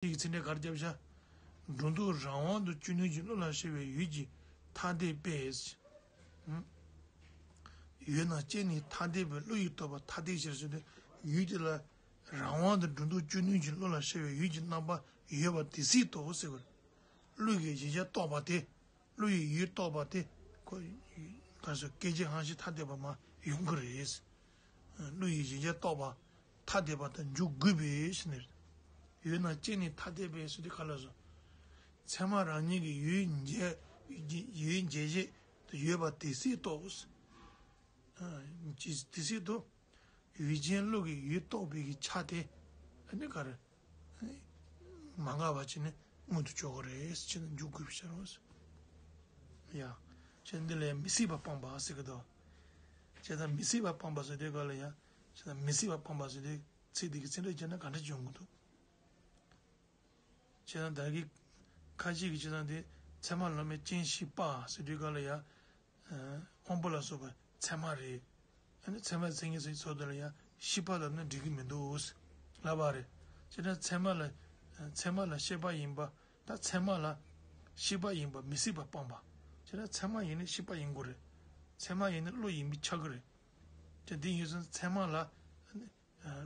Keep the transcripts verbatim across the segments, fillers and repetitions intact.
ཡིག་ཚིག་འགྲེལ་ག་རེ་བརྒྱབ་བཞག་སྒྲོ་འདོགས་རང་དབང་དུ་གཅོད་ནུས་ཀྱི་བློ་ལ་ཤར་བའི་ཡུལ་གྱི་ཐ་དད་པས། ཡུལ་རྣམ་དཔྱད་ནས་ཐ་དད་པའི་བློ་ཡི་རྟོག་པ་ཐ་དད་ཕྱིར་ཟེར་ཏེ། ཡུལ་དེ་ལ་རང་དབང་དུ་སྒྲོ་འདོགས་གཅོད་ནུས་ཀྱི་བློ་ལ་ཤར་བའི་ཡུལ་གྱི་རྣམ་པ་ཡོད་པ་དེ་སྲིད་དུ་ཟེར་བ། བློ་ཡི་གཞལ་བྱ་རྟོགས་པ་དེ། བློ་ཡི་ཡུལ་རྟོགས་པ་དེ། ཁོ་ག་སོ་སྐད་ཅིག་ཧང་ཤིང་ཐ་དད་པ་མ་ཡོང་གི་རེད། བློ་ཡི་གཞལ་བྱ་རྟོགས་པ་ཐ་དད་པ་དང་འཇུག་དགོས་པའི་ཕྱིར་ནི། ཡུལ་རྣམ་དཔྱད་ནས་ཐ་དད་པས་ཟེར་དུས་ག་ལ་སོ། ཚད་མ་རང་ཉིད་ཀྱི་ཡུལ་འཇལ་ཡུལ་འཇལ་བྱེད་དུ་ཡོད་པ་དེ་སྲིད་དུ། དེ་སྲིད་དུ། ཡུལ་ཅན་བློ་གི་ཡུལ་རྟོགས་པའི་གི་ཆ་དེ། ཨ་ནི་ག་རེ། མ་འགགས་པ་བྱས་ནས་མངོན་དུ་གྱུར་གི་རེད་ཅེས་ནས་འཇུག་དགོས་པའི་ཕྱིར་རོ། ཡ། ཅེས་འདི་ལ་ཡང་མི་སྲིད་པ་སྤངས་པ་ཟེར་གི་འདུག་ཅེས་དང་མི་སྲིད་པ་སྤངས་པ་ཟེར་དུས་ག་ལ་ཡང་། ཅེས་དང་མི་སྲིད་པ་སྤངས་པ་ཟེར་དུས་ཚིག་འདི་གི་ཚིག་འགྲེལ་བྱས་ན་ག་འདྲ་བྱུང་གི་འདུག་ཅེས་དང་བདག་གིས་ཁ་ཅིག་གིས་ཅེས་དང་དེ་ཚད་མ་ལམ་མེ་རྐྱེན་ཤེས་པ་ཟེར་དུས་ག་ལ་ཡང་། དབང་པོ་ལ་སོགས་པ་ཚད་མ་རེད། ཨ་ནི་ཚད་མའི་མཚན་ཉིད་ཟེར་ཚོགས་དེ་ལ་ཡང་ཤེས་པ་ལབ་ན་འགྲིག་གི་མི་འདུག་ལབ་པ་རེད། ཅེས་ན་ཚད་མ་ལ། ཚད་མ་ལ་ཤེས་པ་ཡིན་པ། ད་ཚད་མ་ལ་ཤེས་པ་ཡིན་པ་མི་སྲིད་པ་སྤངས་པ། ཅེས་ན་ཚད་མ་ཡིན་ན་ཤེས་པ་ཡིན་དགོས་རེད། ཚད་མ་ཡིན་ན་བློ་ཡིན་པས་ཁྱབ་ཀྱི་རེད། ཅེས་འདི་ཡིན་ཙང་ཚད་མ་ལ།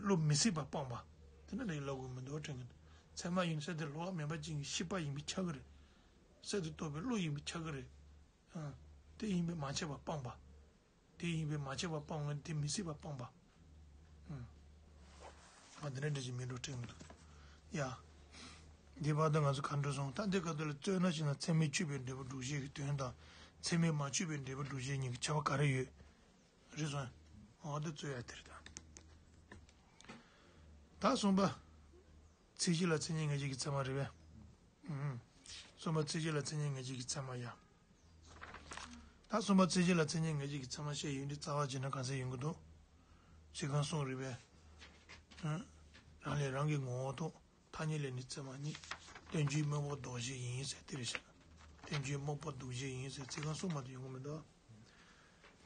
བློ་མི་སྲིད་པ་སྤངས་པ། དེ་ནི་ལས་ལོག་གི་མི་འདུག་དྲན་གི་འདུག་ཚད་མ་ཡིན་གསལ་དུ་ལོག་པ་མེད་པ་ཅན་གྱི་ཤེས་པ་ཡིན་པས་ཁྱབ་ཀྱི་རེད། གསལ་དུ་རྟོགས་པའི་བློ་ཡིན་པས་ཁྱབ་ཀྱི་རེད། ཨ། དེ་ཡིན་པས་མ་ཁྱབ་པ་སྤངས་པ། དེ་ཡིན་པས་མ་ཁྱབ་པ་སྤངས་པ་དེ་མི་སྲིད་པ་སྤངས་པ། ཨ། འདི་འདྲ་འདྲ་ཅིག་མི་འགྲོ་དྲན་གི་འདུག་ཡ། འདི་བར་དུ་ང་ཚོ་ག་འགྲོ་སོང་། ད་འདི་ག་དུས་ལ་རྩོད་ན་ཞེ་ན་ཚད་མས་ཆོད་པའི་འབྲས་བུ་སྒྲུབ་བྱེད་ཀྱི་དོན་དང་། ཚད་མས་མ་ཆོད་པའི་འབྲས་བུ་སྒྲུབ་བྱེད་གཉིས་ཀྱི་ཁྱད་པར་ག་རེ་ཡོད། རེད་སོང་། འོ་དེ་རྩོད་ཡ་དེ་རེད་ད། ད་གསུམ་པ། མཚན་གཞི་ལ་མཚན་ཉིད་ངེས་བྱེད་ཀྱི་ཚད་མ་རེད་པས། ཨུམ། གསུམ་པ་མཚན་གཞི་ལ་མཚན་ཉིད་ངེས་བྱེད་ཀྱི་ཚད་མ་ཡ། ད་གསུམ་པ་མཚན་གཞི་ལ་མཚན་ཉིད་ངེས་བྱེད་ཀྱི་ཚད་མ་བཤད་ཡོང་དུས་རྩ་བ་བྱས་ན་ག་ཚད་ཡོང་གི་འདུག་ཚིག་རྐང་གསུམ་རེད་པས། ཨུམ། རང་ལས་རང་གི་ངོ་བོ་རྟོགས། ཐ་སྙད་ལས་ནི་ཚད་མ་རྙེད། རྟེན་འབྱུང་རྨོངས་པ་ལྡོག་བྱེད་ཡིན་ཟེར་དེ་རེད་ཤག་རྟེན་འབྱུང་རྨོངས་པ་ལྡོག་བྱེད་ཡིན་ཟེར་ཚིག་རྐང་གསུམ་མ་གཏོགས་ཡོང་གི་མི་འདུག་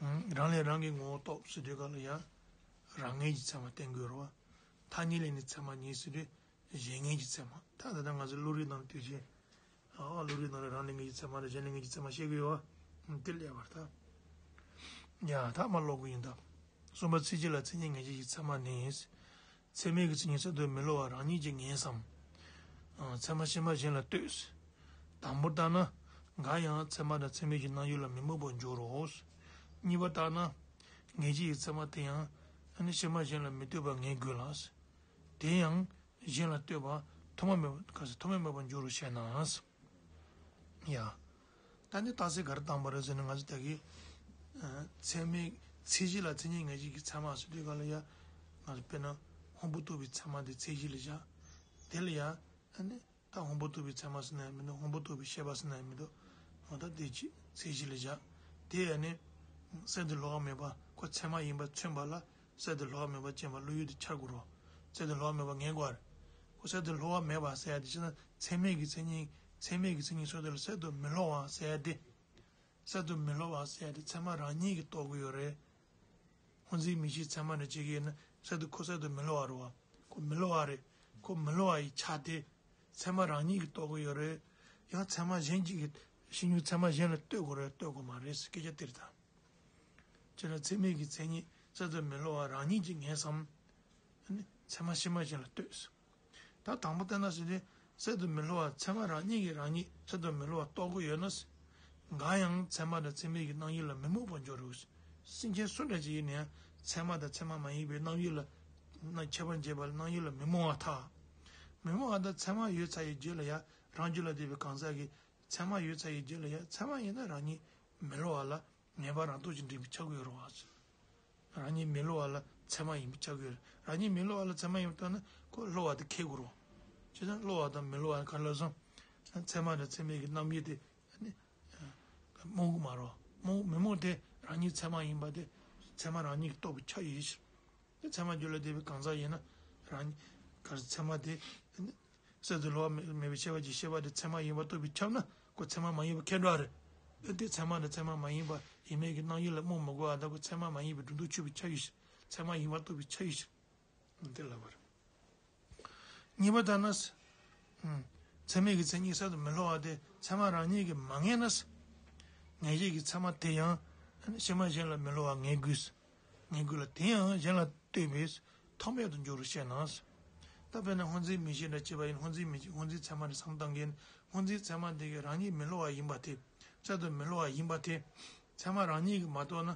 ཨང་། རང་ལས་རང་གི་ངོ་བོ་རྟོགས་ཟེར་དུས་ག་ལ་ཡང་། རང་ངེས་ཀྱི་ཚད་མ་བསྟན་དགོས་རེད་བ། ཐ་སྙད་ལས་ནི་ཚད་མ་རྙེད་ཟེར་དུས་གཞན་ངེས་ཀྱི་ཚད་མ། ད་ད་ལྟ་ང་ཚོ་བློ་རིག་ནང་དུས་ཆེན། ཨ། བློ་རིག་ནང་ལ་རང་ལས་ངེས་ཀྱི་ཚད་མ་དང་གཞན་ལས་ངེས་ཀྱི་ཚད་མ་བཤད་གི་ཡོད་བ། དེ་ལས་པར་ད། ཡ་ད་མ་ཀློག་གི་ཡིན་ད། གསུམ་པ་མཚན་གཞི་ལ་མཚན་ཉིད་ངེས་བྱེད་ཀྱི་ཚད་མ་ནི། ཚད་མའི་གི་མཚན་ཉིད་གསར་དུ་མི་སླུ་བ་རང་ཉིད་ཀྱིས་ངེས་སམ། ཨ། ཚད་མ་ཕྱི་མ་གཞན་ལ་ལྟོས། དང་པོར་བལྟས་ན། འགའ་ཡང་ཚད་མ་དང་ཚད་མིན་གྱི་སྣང་ཡུལ་ལ་མི་རྨོངས་པར་འགྱུར་རོ། གཉིས་པར་བལྟས་ན། ངེས་བྱེད་ཀྱི་ཚད་མ་དེ་ཡང་། ཨ་ནི་ཕྱི་མ་གཞན་ལ་མི་ལྟོས་པར་ངེས་དགོས་ལ། དེ་ཡང་། གཞན་ལ་ལྟོས་པ་ཐོག་མ་མེད་པ་ག་ཚོད་ཐོག་མ་མེད་པར་འགྱུར་རོ་ཞེ་ན། ཡ། ད་ནི་རྟགས་གསལ་ག་རེ་བཏང་པ་རེད་ཟེར་ན་ང་ཚོ་ད་གི། ཨ། ཚད་མའི་མཚན་གཞི་ལ་མཚན་ཉིད་ངེས་བྱེད་ཀྱི་ཚད་མ་ཟེར་དུས་ག་ལ་ཡ། ང་ཚོ་དཔེར་ན་སྔོན་པོ་རྟོགས་པའི་ཚད་མ་དེ་མཚན་གཞི་ལ་བཞག་དེ་ལ་ཡ། ཨ་ནི་ད་སྔོན་པོ་རྟོགས་པའི་ཚད་མ་ཟེར་ན་ཡང་མི་འདུག་སྔོན་པོ་རྟོགས་པའི་ཤེས་པ་ཟེར་ན་ཡང་མི་འདུག་འོ་ད་དེ་ཅིག་མཚན་གཞི་ལ་བཞག་དེ་ཡ་ནི། གསར་དུ་ལྷོ་བ་མེད་པ་ཁོ་ཚད་མ་ཡིན་པ་མཚོན་པ་ལ། གསར་དུ་ལྷོ་བ་མེད་པ་ཅན་པ་བློ་ཡུལ་དུ་འཆར་དགོས་རོ། གསར་དུ་ལྷོ་བ་མེད་པ་ངེས་དགོས་རེད། ཁོ་གསར་དུ་ལྷོ་བ་མེད་པ་ཟེར་ཡ་དེ་ཕྱིར་ན་ཚད་མའི་གི་མཚན་ཉིད་ཚད་མའི་གི་མཚན་ཉིད་སོགས་དེ་ལ་གསར་དུ་མི་ལྷོ་བ་ཟེར་ཡ་དེ། གསར་དུ་མི་ལྷོ་བ་ཟེར་ཡ་དེ་ཚད་མ་རང་ཉིད་ཀྱིས་རྟོགས་ཀྱི་ཡོད་རེད། སྔོ་འཛིན་མིག་ཤེས་ཚད་མ་ནས་བྱེད་ཀྱི་ཡོད་ན་གསར་དུ་ཁོ་གསར་དུ་མི་ལྷོ་བ་རེད་བ། ཁོ་མི་ལྷོ་བ་རེད། ཁོ་མི་ལྷོ་བ་ཡི་ཆ་དེ། ཚད་མ་རང་ཉིད་ཀྱིས་རྟོགས་ཀྱི་ཡོད་རེད། ཡང་ཚད་མ་གཞན་གཅིག་གིས་ཤེས་ནུས་ཚད་མ་གཞན་ལ་ལྟོས་དགོས་རེད་ལྟོས་དགོས་མ་རེད་ཟེར་སྐད་ཆ་དེ་རེད་ད། བྱས་ན་ཚད་མའི་གི་མཚན་ཉིད་གསར་དུ་མི་སླུ་བ་རང་ཉིད་ཀྱིས་ངེས་སམ། ཨ་ནི་ཚད་མ་ཕྱི་མ་གཞན་ལ་ལྟོས། ད་དང་པོ་བལྟས་ན་ཟེར་དུས་གསར་དུ་མི་སླུ་བ་ཚད་མ་རང་ཉིད་ཀྱིས་རང་ཉིད་གསར་དུ་མི་སླུ་བ་རྟོགས་ཀྱི་ཡོད་ན། འགའ་ཡང་ཚད་མ་དང་ཚད་མིན་གྱི་སྣང་ཡུལ་ལ་མི་རྨོངས་པར་འགྱུར་རོ། སེམས་ཅན་སུ་འདྲ་ཅིག་ཡིན་ན་ཡང་ཚད་མ་དང་ཚད་མ་མ་ཡིན་པའི་སྣང་ཡུལ་ལ། ཁྱད་པར་འབྱེད་པ་ལ་སྣང་ཡུལ་ལ་མི་རྨོངས་པར་ཐལ། མི་རྨོངས་པ་དང་ཚད་མ་ཡོད་ཚར་བའི་རྗེས་ལ་ཡང་རང་རྒྱུད་ལ་ལྡན་པའི་གང་ཟག་གིས་ཚད་མ་ཡོད་ཚར་བའི་རྗེས་ལ་ཡང་ཚད་མ་ཡིན་ན་རང་ཉིད་མི་སླུ་བ་ལ་ངེས་པ་རང་སྟོབས་ཀྱིས་འདྲེན་པའི་ཆ་དགོས་རོ། རང་ཉིད་མི་སླུ་བ་ལ་ཚད་མ་ཡིན་པའི་ཆ་དགོས། རང་ཉིད་མི་སླུ་བ་ལ་ཚད་མ་ཡིན་པ་ལྟར་ན་ཁོ་སླུ་བ་དེ་ཁེགས་དགོས་རོ། བྱས་ཙང་སླུ་བ་དང་མི་སླུ་བ་ག་ལ་སོང་། ཚད་མ་དང་ཚད་མིན་གྱི་རྣམ་དབྱེ་དེ་ནི་རྨོངས་ཀྱི་མ་རོ། རྨོངས་མི་རྨོངས་དེ་རང་ཉིད་ཚད་མ་ཡིན་པ་དེ་ཚད་མ་རང་ཉིད་ཀྱིས་རྟོགས་པའི་ཆ་ཡིན་ཕྱིར། དེ་ཚད་མ་རྒྱུད་ལ་ལྡན་པའི་གང་ཟག་ཡིན་ན་རང་ཉིད་ག་ཚད་མ་དེ་གསར་དུ་སླུ་བ་མེད་པའི་ཤེས་པ་གྱིས་ཤེས་པ་དེ་ཚད་མ་ཡིན་པ་རྟོགས་པས་ཁྱབ་ན་ཁོ་ཚད་མ་མ་ཡིན་པ་ཁེགས་འགྲོ་བ་རེད། དེ་ཚད་མ་དང་ཚད་མ་མ་ཡིན་པ་ཡིན་མིན་གྱི་སྣང་ཡུལ་ལ་རྨོངས་མི་དགོས་པ་དང་ཁོ་ཚད་མ་མ་ཡིན་པའི་སྒྲོ་འདོགས་ཆོད་པའི་ཆ་ཡིན་ཕྱིར། ཚད་མ་ཡིན་པ་རྟོགས་པའི་ཆ་ཡིན་ཕྱིར། འདི་ལབ་པ་རེད། གཉིས་པ་ལྟར་ན། ཚད་མའི་གི་མཚན་ཉིད་གསར་དུ་མི་སླུ་བ་དེ་ཚད་མ་རང་ཉིད་ཀྱིས་མ་ངེས་ན། ངེས་ཤེས་ཀྱི་ཚད་མ་དེ་ཡང་ཕྱི་མ་གཞན་ལ་མི་སླུ་བ་ངེས་དགོས། ངེས་དགོས་ལ་དེ་ཡང་གཞན་ལ་ལྟོས་པས་ཐོགས་མེད་དུ་འགྱུར་རོ་ཞེ་ན། ད་དཔེར་ན་སྔོ་འཛིན་མིག་ཤེས་འདྲ་བྱས་པ་ཡིན། སྔོ་འཛིན་མིག་ཤེས་སྔོ་འཛིན་ཚད་མ་རེད་བསམ་བཏང་གིན། སྔོ་འཛིན་ཚད་མ་དེ་གིས་རང་ཉིད་མི་སླུ་བ་ཡིན་པ་དེ། གསར་དུ་མི་སླུ་བ་ཡིན་པ་དེ། ཚད་མ་རང་ཉིད་ཀྱིས་མ་རྟོགས་ན།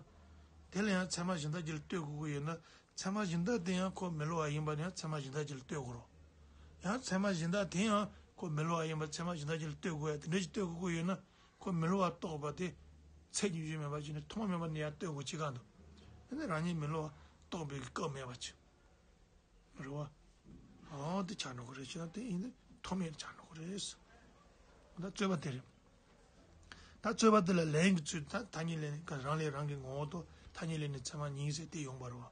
དེ་ལ་ཡང་ཚད་མ་གཞན་དག་ཅིག་ལ་ལྟོས་དགོས་ཀྱི་ཡོད་ན། ཚད་མ་གཞན་དག་དེ་ཡང་ཁོ་མི་སླུ་བ་ཡིན་པ་དེ་ཡང་ཚད་མ་གཞན་དག་ཅིག་ལ་ལྟོས་དགོས་རོ། ཡང་ཚད་མ་གཞན་དག་དེ་ཡང་ཁོ་མི་སླུ་བ་ཡིན་པ་ཚད་མ་གཞན་དག་ཅིག་ལ་ལྟོས་དགོས་ཡ་དེ་འདྲ་ཞིག་ལྟོས་དགོས་ཀྱི་ཡོད་ན། ཁོ་མི་སླུ་བ་རྟོགས་པ་དེ་ཚད་ཀྱི་ཡུལ་མེད་པ་ཅིག་ནི་ཐོག་མ་མེད་པ་ནས་ཡང་ལྟོས་དགོས་ཅི་གང་འདུག་དེ་ནི་རང་ཉིད་མི་སླུ་བ་རྟོགས་པའི་སྐབས་མེད་པ་ཅིག་རེད་བ། འོ་དེ་ཆགས་འགྲོ་གི་རེད་ཅེ་ན་དེ་ཡིན་ཏེ་ཐོག་མེད་ཆགས་འགྲོ་གི་རེད། ད་རྩོད་པ་དེ་རེད། ད་རྩོད་པ་དེ་ལ་ལན་གྱི་ཚུལ་ད་ཐ་སྙད་ལས་ནི་ག་རང་ལས་རང་གི་ངོ་བོ་རྟོགས། ཐ་སྙད་ལས་ནི་ཚད་མ་ཉིད་ཟེར་དེ་ཡོང་བ་རེད་བ།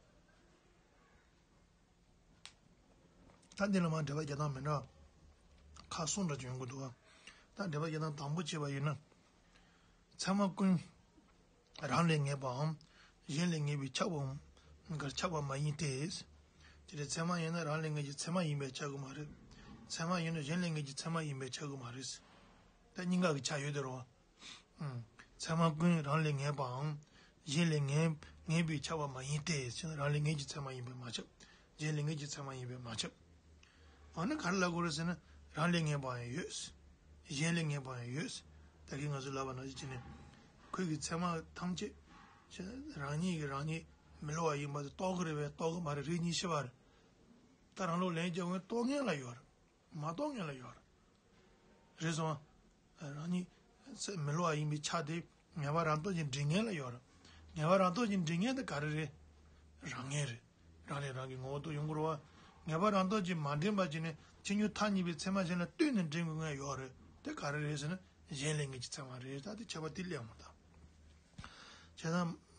ད་འདི་ལ་མ་འགྲེལ་པ་རྒྱག་སྟངས་མི་འདྲ་བ། ཁག་གསུམ་འདྲ་ཅིག་ཡོང་གི་འདུག་བ། ད་འགྲེལ་པ་རྒྱག་སྟངས་དང་པོ་བྱས་པ་ཡིན་ན། ཚད་མ་ཀུན་རང་ལས་ངེས་པའམ་གཞན་ལས་ངེས་པས་ཁྱབ་པའམ་གར་ཁྱབ་པ་མ་ཡིན་ཏེ། དེ་ལས་ཚད་མ་ཡིན་ན་རང་ལས་ངེས་ཀྱི་ཚད་མ་ཡིན་པས་ཁྱབ་ཀྱི་མ་རེད། ཚད་མ་ཡིན་ན་གཞན་ལས་ངེས་ཀྱི་ཚད་མ་ཡིན་པས་ཁྱབ་ཀྱི་མ་རེད། ད་གཉིས་ཀ་གི་ཆ་ཡོད་དེ་རེད་བ། ཚད་མ་ཀུན་རང་ལས་ངེས་པའམ་གཞན་ལས་ངེས་ངེས་པས་ཁྱབ་པ་མ་ཡིན་ཏེ་ཟེར་ན། རང་ལས་ངེས་ཀྱི་ཚད་མ་ཡིན་པས་མ་ཁྱབ། གཞན་ལས་ངེས་ཀྱི་ཚད་མ་ཡིན་པས་མ་ཁྱབ། འོ་ན་ག་རེ་ལབ་དགོས་རེད་ཟེར་ན། རང་ལས་ངེས་པ་ཡང་ཡོད། གཞན་ལས་ངེས་པ་ཡང་ཡོད། ད་གིན་ང་ཚོས་ལབ་པ་ནང་བཞིན་བྱས་ནས། ཁོའི་གི་ཚད་མ་ཐམས་ཅད་རང་ཉིད་ཀྱིས་རང་ཉིད་མི་སླུ་བ་ཡིན་པ་དེ་རྟོགས་ཀྱི་རེད་པས་རྟོགས་ཀྱི་མ་རེད། རིགས་གཉིས་ཕྱེ་བ་རེད། ད་རང་ལུགས་ལན་རྒྱག་མཁན་རྟོགས་མཁན་ལ་ཡོད་རེད། མ་རྟོགས་མཁན་ལ་ཡོད་རེད། རེད་སོང་། རང་ཉིད་མི་སླུ་བ་ཡིན་པའི་ཆ་དེ་ངེས་པ་རང་སྟོབས་ཀྱིས་འདྲེན་མཁན་ལ་ཡོད་རེད། ངེས་པ་རང་སྟོབས་ཀྱིས་འདྲེན་མཁན་དེ་ག་རེ་རེད། རང་ངེས་རེད། རང་ལས་རང་གི་ངོ་བོ་རྟོགས་ཡོང་གི་རེད་བ། ངེས་པ་རང་སྟོབས་ཀྱིས་མ་འདྲེན་པ་བྱས་ནས་ཕྱིས་འབྱུང་ཐ་སྙད་པའི་ཚད་མ་གཞན་ལ་ལྟོས་ནས་འདྲེན་དགོས་མཁན་ཡོད་རེད། དེ་ག་རེ་རེད་ཟེར་ན་གཞན་ལས་ངེས་ཀྱི་ཚད་མ་རེད། ད་དེ་ཁྱད་པར་དེ་སླེབས་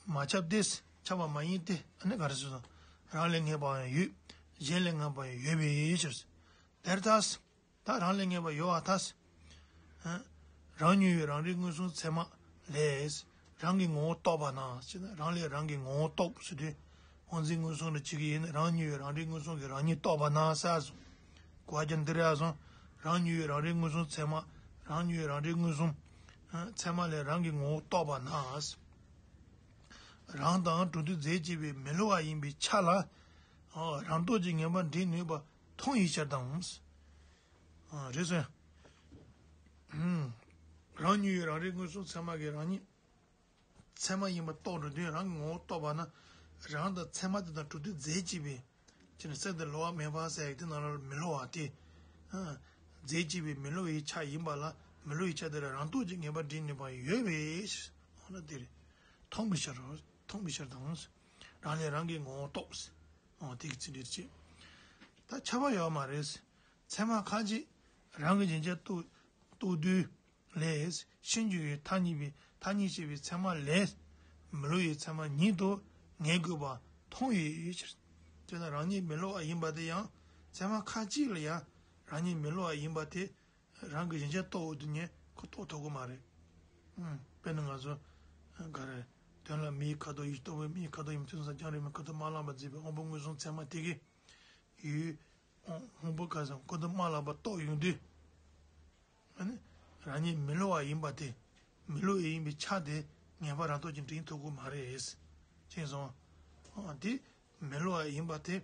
མ་ཐག་བྱས་ཙང་མ་ཁྱབ་སྟེ། ཁྱབ་པ་མ་ཡིན་ཏེ། ཨ་ནི་ག་རེ་ཟེར་སོང་། རང་ལས་ངེས་པ་ཡང་ཡོད། གཞན་ལས་ངེས་པ་ཡང་ཡོད་པའི་ཕྱིར། དེར་ཐལ། ད་རང་ལས་ངེས་པ་ཡོད་པར་ཐལ། ཨ། རང་ཉིད་ཡོད་རང་རིག་མངོན་སུམ་ཚད་མ་ལས་རང་གི་ངོ་བོ་རྟོགས་པ་ན་ཟེར་ན། རང་ལས་རང་གི་ངོ་བོ་རྟོགས་ཟེར་དུས། སྔོ་འཛིན་མངོན་སུམ་ལ་བྱེད་ཀྱི་ཡིན་ན། རང་ཉིད་ཡོད་རང་རིག་མངོན་སུམ་གྱིས་རང་ཉིད་རྟོགས་པ་ན་ཟེར་སོང་། གོ་བ་ཀྱང་འདི་རེད་སོང་། རང་ཉིད་ཡོད་རང་རིག་མངོན་སུམ་ཚད་མ། རང་ཉིད་ཡོད་རང་རིག་མངོན་སུམ་ཚད་མ་ལས་རང་གི་ངོ་བོ་རྟོགས་པ་ན། རང་དང་གྲུབ་བདེ་རྫས་གཅིག་པའི་མི་སླུ་བ་ཡིན་པའི་ཆ་ལ། རང་སྟོབས་ཀྱིས་ངེས་པ་འདྲེན་ནུས་པ་མཐོང་བའི་ཕྱིར་དང་། རེད་སོང་། རང་ཉིད་ཡོད་རང་རིག་མངོན་སུམ་ཚད་མ་གིས་རང་ཉིད་ཚད་མ་ཡིན་པ་རྟོགས་འགྲོ་དུས། རང་གི་ངོ་བོ་རྟོགས་པ་ན། རང་དང་ཚད་མ་དེ་དང་གྲུབ་བདེ་རྫས་གཅིག་པའི་ཕྱིར་ན། གསེར་དང་བློ་བ་མེད་པ་ཟེར་ཡག་དེ་ནང་ལ་མི་སླུ་བ་དེ། རྫས་གཅིག་པའི་མི་སླུ་བའི་ཆ་ཡིན་པ་ལ། མི་སླུ་བའི་ཆ་དེ་ལ་རང་སྟོབས་ཀྱིས་ངེས་པ་འདྲེན་ནུས་པ་ཡོད་པའི་ཕྱིར། འོ་ན་དེ་རེད། མཐོང་བའི་ཕྱིར་རོ། མཐོང་བའི་ཕྱིར་དང་། རང་ལས་རང་གི་ངོ་བོ་རྟོགས། འོ་དེ་གི་ཚིག་འགྲེལ་བྱེད། ད་ཁྱབ་པ་ཡོད་མ་རེད། ཚད་མ་ཁ་ཅིག་རང་གི་གཞན་ཆ་རྟོགས་རྟོགས་དུས། ལས་ཕྱིས་འབྱུང་བའི་ཐ་སྙད་པའི་ཐ་སྙད་བྱེད་པའི་ཚད་མ་ལས་མི་སླུ་བའི་ཚད་མ་ཉིད་དུ་ངེས་དགོས་པ་མཐོང་བའི་ཕྱིར། དེས་ན་རང་ཉིད་མི་སླུ་བ་ཡིན་པ་དེ་ཡང་ཚད་མ་ཁ་ཅིག་ལ་ཡང་རང་ཉིད་མི་སླུ་བ་ཡིན་པ་དེ་རང་གི་གཞན་ཆ་རྟོགས་འོས་དུས་ནས་ཁོ་རྟོགས་ཐུབ་ཀྱི་མ་རེད། ཨང་། དཔེར་ན་ང་ཚོ་ག་རེ། དོན་ལ་མེའི་ཁ་དོག་ཡིད་ཀྱིས་རྟོགས་པའི་མེའི་ཁ་དོག་ཡིན་པ་དེ་ཚོ་རྒྱང་རིང་མོའི་ཁ་དོག་མ་བླངས་པར་འཛིན་པའི་དབང་པོ་མངོན་སུམ་ཚད་མ་དེ་གིས་ཡུལ་དབང་པོ་ཁ་སང་ཁ་དོག་མ་བླངས་པར་རྟོགས་ཡོང་དུས། ཨ་ནི་རང་ཉིད་མི་སླུ་བ་ཡིན་པ་དེ། མི་སླུ་བ་ཡིན་པའི་ཆ་དེ་ངེས་པ་རང་སྟོབས་ཀྱིས་འདྲེན་ཐུབ་ཀྱི་མ་རེད། ཅེས་གསུངས། ཨ། དེ་མི་སླུ་བ་ཡིན་པ་དེ།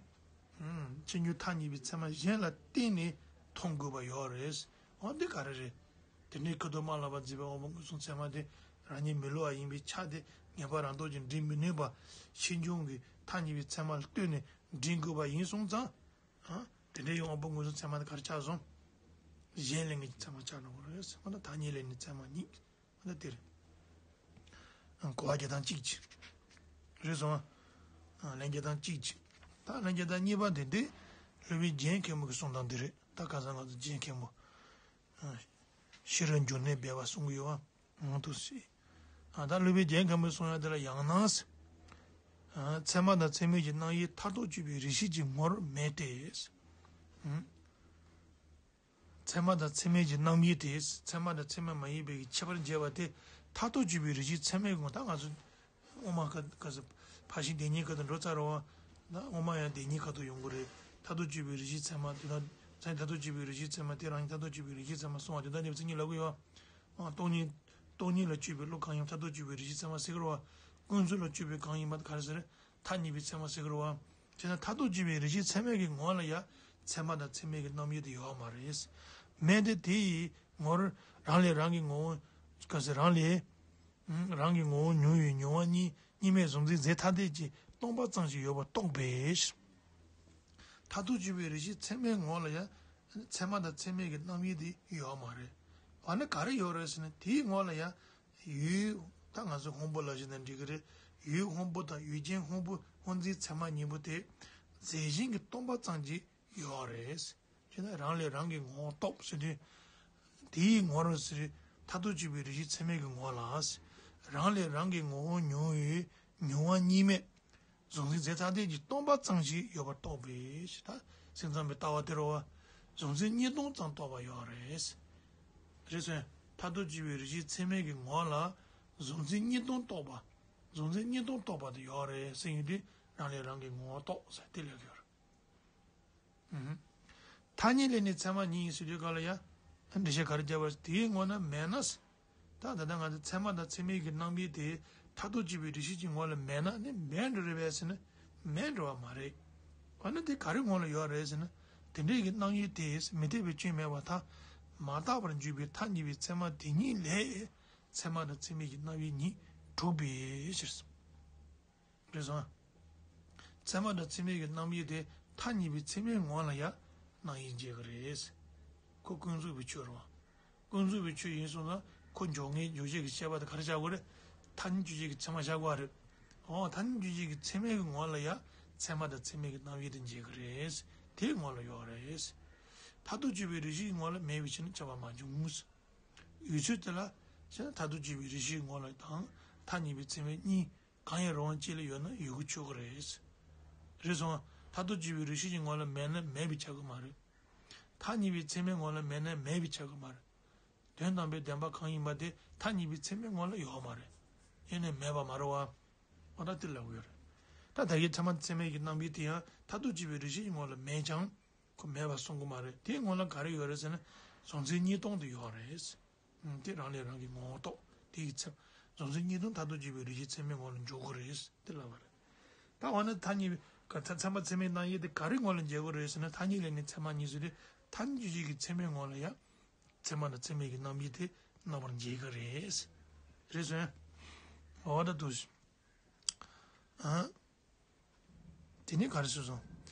ཕྱིས་འབྱུང་ཐ་སྙད་པའི་ཚད་མ་གཞན་ལ་བརྟེན་ནས་མཐོང་དགོས་པ་ཡོད་རེད། འོ་འདི་ག་རེ་རེད། དེ་འདྲའི་ཁ་དོག་མ་བླངས་པར་འཛིན་པའི་དབང་པོ་མངོན་སུམ་ཚད་མ་དེ་རང་ཉིད་མི་སླུ་བ་ཡིན་པའི་ཆ་དེ་ངེས་པ་རང་སྟོབས་ཀྱིས་འདྲེན་མི་ནུས་པ། ཕྱིས་འབྱུང་གི་ཐ་སྙད་པའི་ཚད་མ་ལ་ལྟོས་ནས་འདྲེན་དགོས་པ་ཡིན་སོང་ཙང་། ཨ། དེ་འདྲའི་དབང་པོ་མངོན་སུམ་ཚད་མ་དེ་ག་རེ་ཆགས་སོང་། གཞན་ལས་ངེས་ཀྱི་ཚད་མ་ཆགས་འགྲོ་གི་རེད། འོ་ན་ཐ་སྙད་ལས་ནི་ཚད་མ་ཉིད། ད་དེ་རེད། གོ་བ་རྒྱག་སྟངས་གཅིག་ཅིག་རེད་སོང་། ལན་རྒྱག་སྟངས་གཅིག་ཅིག་ད་ལན་རྒྱག་སྟངས་གཉིས་པ་དེ་འདི་སློབ་དཔོན་རྒྱན་མཁན་པོ་གི་གསུང་སྟངས་འདི་རེད། ད་ཁ་སང་ང་ཚོ་རྒྱན་མཁན་པོ། ཤེས་རབ་འབྱུང་གནས་སྦས་པ་གསུང་གི་ཡོད་བ། ང་ཚོ་སྲིད། ད་སློབ་དཔོན་རྒྱན་མཁན་པོས་གསུང་ཡ་དེ་ལ་ཡང་ན། ཚད་མ་དང་ཚད་མིན་གྱི་རྣམ་དབྱེ་མཐར་ཐུག་དཔྱོད་པའི་རིགས་ཤེས་ཀྱི་ངོར་མེད་དེ། ཚད་མ་དང་ཚད་མིན་གྱི་རྣམ་དབྱེ་དེ། ཚད་མ་དང་ཚད་མ་མ་ཡིན་པའི་ཁྱད་པར་འབྱེད་པ་དེ་མཐར་ཐུག་དཔྱོད་པའི་རིགས་ཤེས་ཚད་མའི་ངོ་། ད་ང་ཚོ་དབུ་མ་ཁ་ཁ་ས་ཕར་ཕྱིན་བདེན་གཉིས་ཁ་ཐུག་འགྲོ་ཚར་བ། ད་དབུ་མ་ཡང་བདེན་གཉིས་ཁ་ཐུག་ཡོང་གི་རེད། མཐར་ཐུག་དཔྱོད་པའི་རིགས་ཤེས་ཚད་མ་དེ་དག་ མཚན་མཐར་ཐུག་དཔྱོད་པའི་རིགས་ཤེས་ཚད་མ་དེ་རང་ཉིད་མཐར་ཐུག་དཔྱོད་པའི་རིགས་ཤེས་ཚད་མ་གསུངས་པ་དེ་དག་ནི་མཚན་ཉིད་ལབ་ཀྱི་ཡོད། སྟོང་ཉིད། སྟོང་ཉིད་ལ་དཔྱོད་པའི་བློ་གང་ཡིན་མཐར་ཐུག་དཔྱོད་པའི་རིགས་ཤེས་ཚད་མ་ཟེར་གྱི་རེད་བ། ཀུན་རྫོབ་ལ་དཔྱོད་པའི་གང་ཡིན་པ་ག་རེ་ཟེར། ཐ་སྙད་པའི་ཚད་མ་ཟེར་གྱི་རེད་བ། བྱས་ན་མཐར་ཐུག་དཔྱོད་པའི་རིགས་ཤེས་ཚད་མའི་གི་ངོ་ལ་ཡང་ཚད་མ་དང་ཚད་མིན་གྱི་རྣམ་དབྱེ་དེ་ཡོད་མ་རེད། མེད་དེ་དེ་ཡི་ངོར་རང་ལས་རང་གི་ངོ་བོ། ག་ཟེར་རང་ལས། རང་གི་ངོ་བོ་མྱོང་བའི་མྱོང་བ་གཉིས་གཉིས་མེད་གཟུང་འཛིན་རྫས་ཐ་དད་ཀྱིས་སྟོང་པ་ཙམ་ཞིག་ཡོད་པར་རྟོགས་པས། མཐར་ཐུག་དཔྱོད་པའི་རིགས་ཤེས་ཚད་མའི་ངོ་ལ་ཡང་ཚད་མ་དང་ཚད་མིན་གྱི་རྣམ་དབྱེ་དེ་ཡོད་མ་རེད། འོ་ན་ག་རེ་ཡོད་རེད་ཟེར་ན་དེའི་ངོ་ལ་ཡང་ཡུལ། ད་ང་ཚོ་སྔོན་པོ་ལ་བཞག་ན་འགྲིག་གི་རེད། ཡུལ་སྔོན་པོ་དང་ཡུལ་ཅན་སྔོན་པོ་སྔོ་འཛིན་ཚད་མ་གཉིས་པོ་དེ་རྫས་གཞན་གྱིས་སྟོང་པ་ཙམ་གྱིས་ཡོད་རེད། ཅེ་ན་རང་ལས་རང་གི་ངོ་བོ་རྟོགས་ཟེར་དུས། དེའི་ངོར་ཟེར། མཐར་ཐུག་དཔྱོད་པའི་རིགས་ཤེས་ཚད་མའི་གི་ངོ་ལ། རང་ལས་རང་གི་ངོ་བོ་མྱོང་བའི་མྱོང་བ་གཉིས་མེད། གཟུང་འཛིན་རྫས་ཐ་དད་ཀྱིས་སྟོང་པ་ཙམ་ཞིག་ཡོད་པར་རྟོགས་པས་ཞེས་ད། སེམས་ཙམ་པའི་ལྟ་བ་དེ་རོ་བ། གཟུང་འཛིན་གཉིས་སྟོང་ཙམ་རྟོགས་པ་ཡོད་རེད། རེད་སོང་། མཐར་ཐུག་དཔྱོད་པའི་རིགས་ཤེས་ཚད་མའི་གི་ངོ་ལ། གཟུང་འཛིན་གཉིས་སྟོང་རྟོགས་པ། གཟུང་འཛིན་གཉིས་སྟོང་རྟོགས་པ་དེ་ཡོད་རེད་ཟེར་ཡོང་དུས་རང་ལས་རང་གི་ངོ་བོ་རྟོགས་ཟེར་དེ་ལབ་ཀྱི་ཡོད་རེད། ཐ་སྙད་ལས་ནི་ཚད་མ་ཉིད་ཡིན་ཟེར་དུས་ག་ལ་ཡང་། འགྲེལ་བཤད་ག་རེ་བརྒྱབ་པ་དེའི་ངོ་ན་མེད་ན། ད་ད་ལྟ་ང་ཚོ་ཚད་མ་དང་ཚད་མིན་གྱི་རྣམ་དབྱེ་དེ་མཐར་ཐུག་དཔྱོད་པའི་རིགས་ཤེས་ཀྱི་ངོ་ལ་མེད་ན་ནི་མེད་འགྲོ་རེད་པས་ཟེར་ན། མེད་འགྲོ་བ་མ་རེད། འོ་ན་དེ་ག་རེ་ངོ་ལ་ཡོད་རེད་ཟེར་ན། དེ་འདྲའི་གི་རྣམ་དབྱེ་དེ་མི་འཐད་པའི་སྐྱོན་མེད་པར་ཐལ། མ་བརྟགས་པར་འཇུག་པའི་ཐ་སྙད་པའི་ཚད་མ་དེ་ཉིད་ལས། ཚད་མ་དང་ཚད་མིན་གྱི་རྣམ་དབྱེ་ཉིད་གྲུབ་པའི་ཕྱིར། རེད་སོང་། ཚད་མ་དང་ཚད་མིན་གྱི་རྣམ་དབྱེ་དེ་ཐ་སྙད་པའི་ཚད་མའི་ངོ་ལ་ཡང་རྣམ་དབྱེ་འབྱེད་ཀྱི་རེད། ཁོ་ཀུན་རྫོབ་པའི་ཆོས་རེད་བ། ཀུན་རྫོབ་པའི་ཆོས་ཡིན་སོང་ན་ཁོ་འཇོག་མཁན་འཇོག་བྱེད་ཀྱི་ཤེས་པ་དེ་ག་རེ་བྱ་དགོས་རེད། ཐ་སྙད་དཔྱོད་བྱེད་ཀྱི་ཚད་མ་བྱ་དགོས་རེད། འོ་ཐ་སྙད་དཔྱོད་བྱེད་ཀྱི་ཚད་མའི་གི་ངོ་ལ་ཡང་ཚད་མ་དང་ཚད་མིན་གྱི་རྣམ་དབྱེ་དེ་འབྱེད་ཀྱི་རེད། དེའི་ངོ་ལ་ཡོད་རེད། མཐར་ཐུག་དཔྱོད་པའི་རིགས་ཤེས་ཀྱི་ངོ་ལ་མེད་པའི་ཕྱིར་ན་ཁྱབ་པ་མ་བྱུང་། ཡུལ་ཚུལ་དེ་ལ་ཕྱིར་ན་མཐར་ཐུག་དཔྱོད་པའི་རིགས་ཤེས་ཀྱི་ངོ་ལ་དང་ཐ་སྙད་པའི་ཚད་མ་གཉིས། གང་ཡང་རུང་བ་གཅིག་ལ་ཡོད་ན་ཡོད་དགུ་ཆོག་གི་རེད། རེད་སོང་། མཐར་ཐུག་དཔྱོད་པའི་རིགས་ཤེས་ཀྱི་ངོ་ལ་མེད་ན་མེད་པའི་ཆགས་ཀྱི་མ་རེད། ཐ་སྙད་པའི་ཚད་མའི་ངོ་ལ་མེད་ན་མེད་པའི་ཆགས་ཀྱི་མ་རེད། དོན་དམ་པའི་བདེན་པ་གང་ཡིན་པ་དེ་ཐ་སྙད་པའི་ཚད་མའི་ངོ་ལ་ཡོད་མ་རེད། ཡོད་ནས་མེད་པ་མ་རེད་བ། འོ་ད་དེ་ལབ་ཀྱི་ཡོད་རེད། ད་ད་གིན་ཚད་མ་ཚད་མིན་གྱི་རྣམ་དབྱེ་དེ་ཡང་མཐར་ཐུག་དཔྱོད་པའི་རིགས་ཤེས་ཀྱི་ངོ་ལ་མེད་ཀྱང་། ཁོ་མེད་པ་གསུང་གི་མ་རེད། དེའི་ངོ་ལ་ག་རེ་ཡོད་རེད་ཟེར་ན། གཟུང་འཛིན་གཉིས་སྟོང་དེ་ཡོད་རེད། དེ་རང་ལས་རང་གི་ངོ་བོ་རྟོགས་དེ་ཡི་ཚེ། གཟུང་འཛིན་གཉིས་སྟོང་མཐར་ཐུག་དཔྱོད་པའི་རིགས་ཤེས་ཚད་མའི་ངོ་ལ་འཇོག་གི་རེད་དེ་ལབ་པ་རེད། ད་འོ་ན་ཐ་སྙད་པའི་ཚད་མ་ཚད་མིན་རྣམ་དབྱེ་དེ་ག་རེ་ངོ་ལ་འཇལ་དགོས་རེད་ཟེར་ན། ཐ་སྙད་ལས་ནི་ཚད་མ་ཉིད་ཟེར་དུས་ཐ་སྙད་དཔྱོད་བྱེད་ཀྱི་ཚད་མའི་ངོ་ལ་ཡང་ཚད་མ་དང་ཚད་མིན་གྱི་རྣམ་དབྱེ་དེ་རྣམ་པར་འབྱེད་ཀྱི་རེད། རེད་སོང་། འོ་ད་དུ། ཨ། དེ་ནས་ག་རེ་ཟེར་སོང་།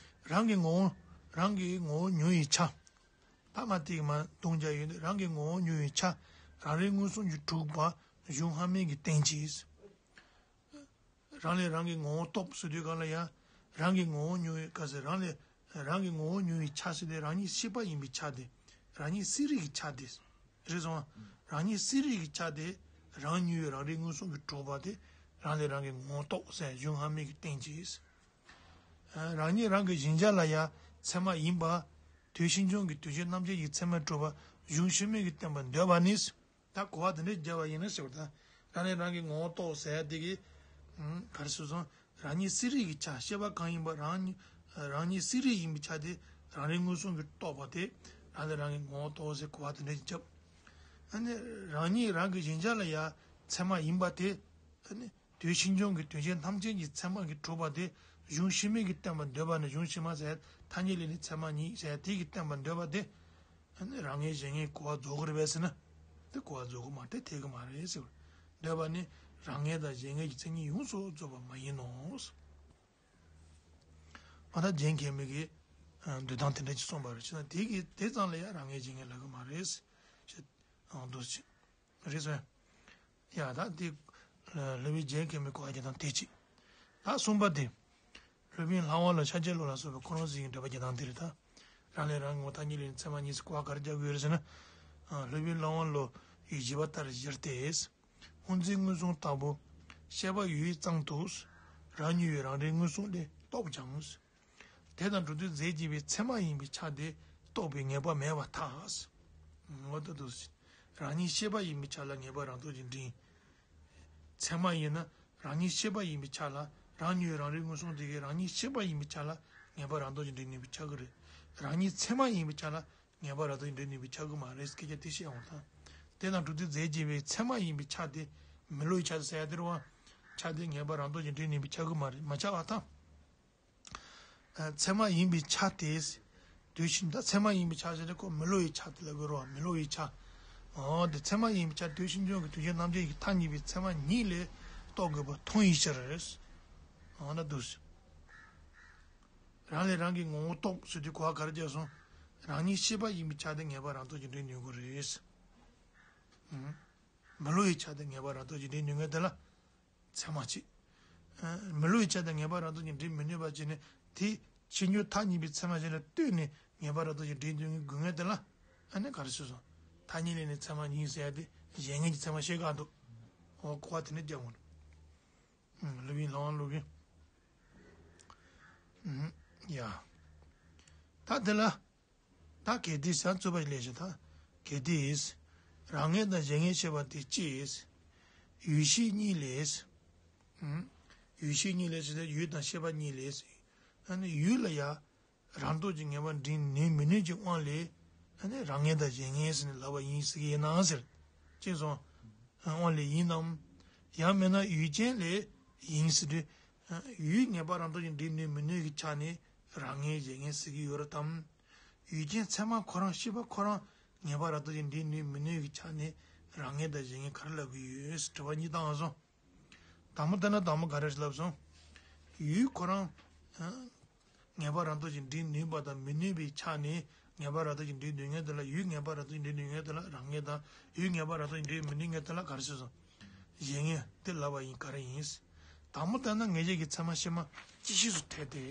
རང་གི་ངོ་བོ། རང་གི་ངོ་བོ་མྱོང་བའི་ཆ། ད་མ་ཏིག་མ་ལྟུང་བྱ་ཡོད་དེ་རང་གི་ངོ་བོ་མྱོང་བའི་ཆ། རང་རིག་མངོན་སུམ་གྱིས་གྲུབ་པ་གཞུང་སྔ་མའི་གི་བསྟན་བྱས། རང་ལས་རང་གི་ངོ་བོ་རྟོགས་ཟེར་དུས་གང་ལ་ཡང་། རང་གི་ངོ་བོ་མྱོང་བའི་སྐབས་སུ་རང་ལས་རང་གི་ངོ་བོ་མྱོང་བའི་ཆ་ཟེར་དེ་རང་ཉིད་ཤེས་པ་ཡིན་པའི་ཆ་དེ། རང་ཉིད་གསལ་རིག་གི་ཆ་དེ། རེད་སོང་། རང་ཉིད་གསལ་རིག་གི་ཆ་དེ། རང་མྱོང་བའི་རང་རིག་མངོན་སུམ་གྱིས་གྲུབ་པ་དེ། རང་ལས་རང་གི་ངོ་བོ་རྟོགས་ཟེར་གཞུང་སྔ་མའི་གི་བསྟན་བྱས། རང་ཉིད་རང་གི་གཞལ་བྱ་ལ་ཡང་ཚད་མ་ཡིན་པ། དུས་ཕྱིས་འབྱུང་གི་དོན་བྱེད་རྣམ་མཁྱེན་གྱི་ཚད་མས་གྲུབ་པ་གཞུང་ཕྱི་མའི་གི་བསྟན་པར་འདོད་པ་ནི། ད་གོ་བ་དེ་འདྲ་བརྒྱབ་པ་ཡིན་ན་ཟེར་བ་དང་། རང་ལས་རང་གི་ངོ་བོ་རྟོགས་ཟེར་ཡ་དེ་གི། ཨུམ། ག་རེ་ཟེར་སོང་། རང་ཉིད་གསལ་རིག་གི་ཆ་ཤེས་པ་གང་ཡིན་པ་རང་ཉིད། རང་ཉིད་གསལ་རིག་ཡིན་པའི་ཆ་དེ་རང་རིག་མངོན་སུམ་གྱིས་རྟོགས་པ་དེ་རང་ལས་རང་གི་ངོ་བོ་རྟོགས་ཟེར་གོ་བ་དེ་འདྲ་ཞིག་བརྒྱབ། ཨ་ནི་རང་ཉིད་རང་གི་གཞལ་བྱ་ལ་ཡང་ཚད་མ་ཡིན་པ་དེ། ཨ་ནི་དུས་ཕྱིས་འབྱུང་གི་དོན་བྱེད་རྣམ་མཁྱེན་གྱི་ཚད་མ་གིས་གྲུབ་པ་དེ་གཞུང་ཕྱི་མའི་གི་བསྟན་པར་འདོད་པ་ནི། གཞུང་ཕྱི་མ་ཟེར་ཐ་སྙད་ལས་ནི་ཚད་མ་ཉིད་ཟེར་དེ་གི་བསྟན་པར་འདོད་པ་དེ། ཨ་ནི་རང་ངེས་གཞན་ངེས་གོ་བ་རྫོགས་ཀྱི་རེད་པས་ཟེར་ན། དེ་གོ་བ་རྫོགས་ཀྱི་མ་རེད། འཐད་ཀྱི་མ་རེད་ཟེར་བ། འདོད་པ་ནི་རང་ངེས་དང་གཞན་ངེས་ཀྱི་མཚན་ཉིད་ཡོངས་སུ་རྫོགས་པ་མ་ཡིན་ནོ། ཨ་ད་རྒྱན་མཁན་མི་གིས་འདོད་སྟངས་དེ་འདྲ་ཅིག་གསུངས་པ་རེད། བྱས་ན་དེ་གི་དེ་ཙམ་ལ་ཡང་རང་ངེས་གཞན་ངེས་ལབ་ཀྱི་མ་རེད་ཟེར། ཨང་འདུག་ཅིག་རེད་ཟེར། ཡ་ད་འདི། སློབ་དཔོན་རྒྱན་མཁན་མི་གོ་བ་རྒྱག་སྟངས་དེ་གཅིག་ད་གསུམ་པ་དེ། སློབ་དཔོན་ལྷ་དབང་བློ་ཤཱཀྱའི་བློ་ལ་སོགས་པའི་ཁོ་རང་ཚོ་ཡི་འགྲེལ་པ་རྒྱག་སྟངས་དེ་རེད་ད། རང་ལས་རང་གི་ངོ་ཐག་ཉིད་ལས་ཚད་མ་ཉིད་སུ་གོ་བ་ག་རེ་རྒྱག་དགོས་རེད་ཟེར་ན། སློབ་དཔོན་ལྷ་དབང་བློ་ཡི་བཞེད་པ་ལྟར་བཞིར་ཏེ། སྔོ་འཛིན་མངོན་སུམ་ལྟ་བུ། ཤེས་པ་ཡུལ་ཙམ་དུ། རང་མྱོང་བའི་རང་རིག་མངོན་སུམ་ལས་རྟོགས་ཀྱང་། དེ་དང་འགྲོ་དུས་རྫས་གཅིག་པའི་ཚད་མ་ཡིན་པའི་ཆ་དེ་རྟོགས་པའི་ངེས་པ་མེད་པར་ཐལ། ངོ་ཐོག་ཏུ། རང་ཉིད་ཤེས་པ་ཡིན་པའི་ཆ་ལ་ངེས་པ་རང་སྟོབས་ཀྱིས་འདྲེན། ཚད་མ་ཡིན་ན་རང་ཉིད་ཤེས་པ་ཡིན་པའི་ཆ་ལ་རང་ཉིད་རང་རིག་མངོན་སུམ་དེ་གའི་རང་ཉིད་ཤེས་པ་ཡིན་པའི་ཆ་ལ་ངེས་པ་རང་སྟོབས་ཀྱིས་འདྲེན་ནུས་པའི་ཆ་གི་རེད། རང་ཉིད་ཚད་མ་ཡིན་པའི་ཆ་ལ་ངེས་པ་རང་སྟོབས་ཀྱིས་འབྲེལ་ནུས་པའི་ཆ་གི་མ་རེད། སྐད་ཆ་དེ་བཤད་འོང་ད། དེ་དང་སྒྲུབ་བདེ་རྫས་བརྗེ་བའི་ཚད་མ་ཡིན་པའི་ཆ་དེ་མི་སླུ་བའི་ཆ་དེ་ཟེར་ཡ་དེ་རེད་བ། ཆ་དེ་ངེས་པ་རང་སྟོབས་ཀྱིས་འབྲེལ་ནུས་པའི་ཆ་གི་མ་རེད། མ་ཆགས་པ་དང་། ཚད་མ་ཡིན་པའི་ཆ་དེ། དུས་ཕྱིན་ད་ཚད་མ་ཡིན་པའི་ཆ་ཟེར་ཏེ་ཁོ་མི་སླུ་བའི་ཆ་དེ་ལ་གོ་རོ། མི་སླུ་བའི་ཆ། འོ་དེ་ཚད་མ་ཡིན་པའི་ཆ་དུས་ཕྱིན་འབྱུང་གི་དུས་ཅན་རྣམ་འབྱེད་ཀྱི་མཐའ་གཉིས་པའི་ཚད་མ་ཉིད་ལས་རྟོགས་དགོས་པ་མཐོང་བའི་ཕྱིར། འོ་ན་འདུག་རང་ལས་རང་གི་ངོ་བོ་རྟོགས་ཟེར་དུས་གོ་བ་ག་རེ་བྱས་སོང་། རང་ཉིད་ཤེས་པ་ཡིན་པའི་ཆ་དེ་ངེས་པ་རང་སྟོབས་ཀྱིས་འབྲེལ་ནུས་དགོས་རེད། མི་སླུ་བའི་ཆ་དེ་ངེས་པ་རང་སྟོབས་ཀྱིས་འབྲེལ་ནུས་ངེས་དེ་ལ། ཚད་མ་གཅིག་མི་སླུ་བའི་ཆ་དང་ངེས་པ་རང་སྟོབས་ཀྱིས་འབྲེལ་མི་ནུས་པ་བྱས་ནས་དེ་ཕྱིན་འབྱུང་མཐའ་གཉིས་པའི་ཚད་མ་གཞན་ལ་ལྟོས་ནས་ངེས་པ་རང་སྟོབས་ཀྱིས་འབྲེལ་འདོད་ངེས་དགོས་ངེས་དེ་ལ། ཨ་ནི་ག་རེ་ཞུ་སོང་། མཐའ་གཉིས་ལས་ནི་ཚད་མ་ཡིན་ཟེར་ཡ་དེ་གཞན་ངེས་ཀྱི་ཚད་མ་ཤེས་ག་འདུག་འོ་གོ་བ་དེ་ནས་རྒྱག་འོང་། སློབ་ཡིན་ལང་སློབ་ཡིན། ཡ། ད་དེ་ལ། ད་གལ་ཏེ་ཟེར་རྩོད་པ་ལས་བྱེད་ད། གལ་ཏེ། རང་ངེས་དང་གཞན་ངེས་ཤེས་པ་དེ་ཅི། ཡུལ་ཤེས་གཉིས་ལས། ཡུལ་ཤེས་གཉིས་ལས་ཟེར་ཏེ་ཡུལ་དང་ཤེས་པ་གཉིས་ལས། ཨ་ནི་ཡུལ་ལ་ཡ། རང་སྟོབས་ཀྱིས་ངེས་པ་འབྲེལ་ནུས་མི་ནུས་ཀྱི་དབང་ལས། ཨ་ནི་རང་ངེས་དང་གཞན་ངེས་ཟེར་ནས་ལབ་པ་ཡིན་ཟེར་གྱི་ཡིན་ན་ཟེར། ཅེས་སོང་། དབང་ལས་ཡིན་ནམ། ཡང་མིན་ན་ཡུལ་ཅན་ལས་ཡིན་ཟེར་དུས། ཡུལ་ངེས་པ་རང་སྟོབས་ཀྱིས་འབྲེལ་ནུས་མི་ནུས་ཀྱི་ཆ་ནས་རང་ངེས་གཞན་ངེས་ཟེར་གྱི་ཡོད་རེད་དམ། ཡུལ་ཅན་ཚད་མ་ཁོ་རང་ཤེས་པ་ཁོ་རང་ངེས་པ་རང་སྟོབས་ཀྱིས་འབྲེལ་ནུས་མི་ནུས་ཀྱི་ཆ་ནས་རང་ངེས་དང་གཞན་ངེས་ག་རེ་ལབ་ཀྱི་ཡོད་ཟེར་དྲི་བ་གཉིས་བཏང་སོང་། དང་པོ་ལྟར་ན་དང་པོ་ག་རེ་ལབ་སོང་། ཡུལ་ཁོ་རང་། ངེས་པ་རང་སྟོབས་ཀྱིས་འབྲེལ་ནུས་པ་དང་མི་ནུས་པའི་ཆ་ནས་ངེས་པ་རང་སྟོབས་ཀྱིས་འབྲེལ་ནུས་ངེས་དེ་ལ་ཡུལ་ངེས་པ་རང་སྟོབས་ཀྱིས་འབྲེལ་ནུས་ངེས་དེ་ལ་རང་ངེས་དང་ཡུལ་ངེས་པ་རང་སྟོབས་ཀྱིས་འབྲེལ་མི་ནུས་ངེས་དེ་ལ་ག་རེ་ཟེར་སོང་། གཞན་ངེས་དེ་ལབ་པ་ཡིན་ག་རེ་ཡིན། དང་པོ་ལྟར་ན་ངེས་བྱེད་ཀྱི་ཚད་མ་ཕྱི་མ་ཅི་ཤེས་སུ་ཐལ་ཏེ།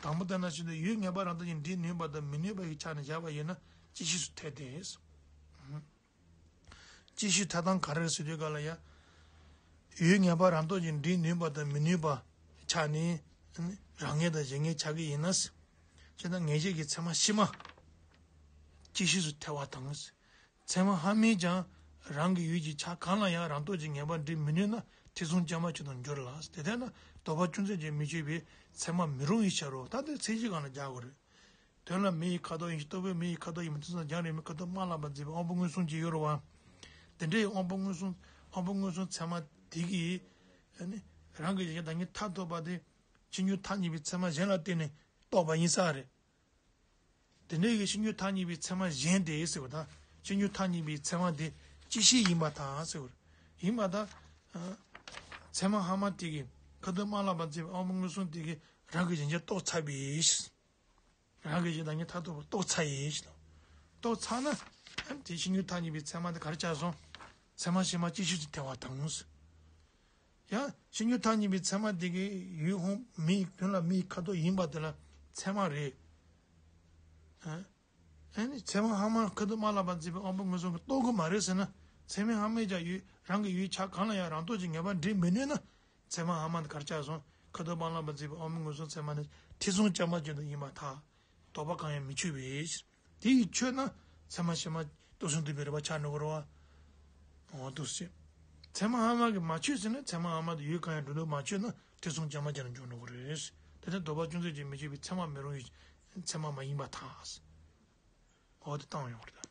དང་པོ་ལྟར་ན་ཞེས་དུས་ཡུལ་ངེས་པ་རང་སྟོབས་ཀྱིས་འབྲེལ་ནུས་པ་དང་མི་ནུས་པ་ཡི་ཆ་ནས་བཞག་པ་ཡིན་ན་ཅི་ཤེས་སུ་ཐལ་ཏེ། ཅི་ཤེས་ཐལ་སྟངས་ག་རེ་རེད་ཟེར་དུས་ག་ལ་ཡ། ཡུལ་ངེས་པ་རང་སྟོབས་ཀྱིས་འབྲེལ་ནུས་པ་དང་མི་ནུས་པ་ཆ་ནས་རང་ངེས་དང་གཞན་ངེས་ཆགས་ཀྱི་ཡིན་ན། ཅེ་ན་ངེས་བྱེད་ཀྱི་ཚད་མ་ཕྱི་མ་ཅི་ཤེས་སུ་ཐལ་བ་དང་། ཚད་མ་སྔ་མས་ཀྱང་རང་གི་ཡུལ་གྱི་ཆ་གང་ལ་ཡང་རང་སྟོབས་ཀྱིས་ངེས་པ་འབྲེལ་མི་ནུས་ན་ཐེ་ཚོམ་ཅན་མ་ཆོས་དང་འགྱུར་ལ། དེ་ལྟར་ན་དོགས་པ་ཅུང་ཟད་ཀྱང་མི་ཆོད་པས་ཚད་མ་མི་རུང་བའི་ཕྱིར་རོ། ད་དེ་ཚད་གཞི་སྒང་ལ་རྒྱག་དགོས་རེད། དོན་ལ་མེ་ཡི་ཁ་དོག་ཡིན་ཞིང་རྟོག་པས་མེ་ཡི་ཁ་དོག་ཡིན་པ་དེ་ཚོ་རྒྱང་རིང་མོའི་ཁ་དོག་དམར་ལམ་པ་མཛེས་པའི་དབང་པོ་མངོན་སུམ་གྱིས་ཡོད་རེད་བ། དེ་འདྲའི་དབང་པོ་མངོན་སུམ་དབང་པོ་མངོན་སུམ་ཚད་མ་དེ་གིས། ཨ་ནི། རང་གི་གཞན་བདག་ཉིད་མཐར་ཐུག་པ་དེ། ཕྱི་འགྱུར་མཐའ་གཉིས་པའི་ཚད་མ་གཞན་ལ་བརྟེན་ནས་རྟོགས་པ་ཡིན་ས་རེད། དེ་འདྲའི་གི་ཕྱི་འགྱུར་མཐའ་གཉིས་པའི་ཚད་མ་གཞན་དེ་ཟེར་བ་དང་ཕྱི་འགྱུར་མཐའ་གཉིས་པའི་ཚད་མ་དེ་ཅི་ཤེས་ཡིན་པ་དང་ཟེར་བ་ཡིན་པ་དང་། ཚད་མ་སྔ་མ་དེ་གི་ཁ་དོག་དམར་ལམ་པ་མཛེས་པའི་དབང་པོ་མངོན་སུམ་དེ་གི་རང་གི་གཞན་གྱིས་རྟོགས་ཚར་བའི། རང་གི་གཞན་དག་ཉིད་མཐར་ཐུག་པར་རྟོགས་ཚར་ཡིན་ཞེས་དང་། རྟོགས་ཚར་ན། དེ་ཕྱི་འགྱུར་མཐའ་གཉིས་པའི་ཚད་མ་དེ་ག་རེ་ཆགས་སོང་། ཚད་མ་ཕྱི་མ་ཅི་ཤེས་སུ་ཐལ་བ་དང་། ཡང་ཕྱི་འགྱུར་མཐའ་གཉིས་པའི་ཚད་མ་དེ་གི་ཡུལ་ཧོང་མི་ཡི་དོན་ལ་མི་ཡི་ཁ་དོག་ཡིན་པ་དེ་ལ་ཚད་མ་རེད། ཨ་ནི་ཚད་མ་སྔ་མ་ཁ་དོག་དམར་ལམ་པ་མཛེས་པའི་དབང་པོ་མངོན་སུམ་གྱིས་རྟོགས་ཀྱི་མ་རེད་ཟེར་ན། ཚད་མ་སྔ་མས་ཀྱང་ཡུལ་རང་གི་ཡུལ་ཆ་གང་ལ་ཡང་རང་སྟོབས་ཀྱིས་ངེས་པ་འབྲེལ་མི་ནུས་ན། ཚད་མ་སྔ་མ་དེ་གར་ཆགས་སོང་། ཁ་དོག་དམར་ལམ་པ་མཛེས་པའི་དབང་པོ་མངོན་སུམ་ཚད་མ་ནི་ཐེ་ཚོམ་ཅན་མ་ཅན་དུ་ཡིན་པར་ཐལ། དོགས་པ་གང་ཡང་མི་ཆོད་པའི་ཕྱིར། དེ་ཡིས་ཆོད་ན་ཚད་མ་ཕྱི་མ་རྟོགས་ཟིན་འདུས་པའི་རིགས་པ་ཆགས་འགྲོ་གི་རེད་བ། འོ་འདུག་སེ། ཚད་མ་སྔ་མ་གིས་མ་ཆོད་ཟེར་ན་ཚད་མ་སྔ་མ་དེ་ཡུལ་གང་ཡང་སྒྲོ་འདོགས་མ་ཆོད་ན་ཐེ་ཚོམ་ཅན་མ་ཅན་དུ་འགྱུར་འགྲོ་གི་རེད། དེ་ལྟར་དོགས་པ་ཅུང་ཟད་ཀྱང་མི་ཆོད་པའི་ཚད་མ་མི་རུང་བའི་ཚད་མ་མ་ཡིན་པར་ཐལ། འོ་དེ་བཏང་ཡོང་བ་རེད།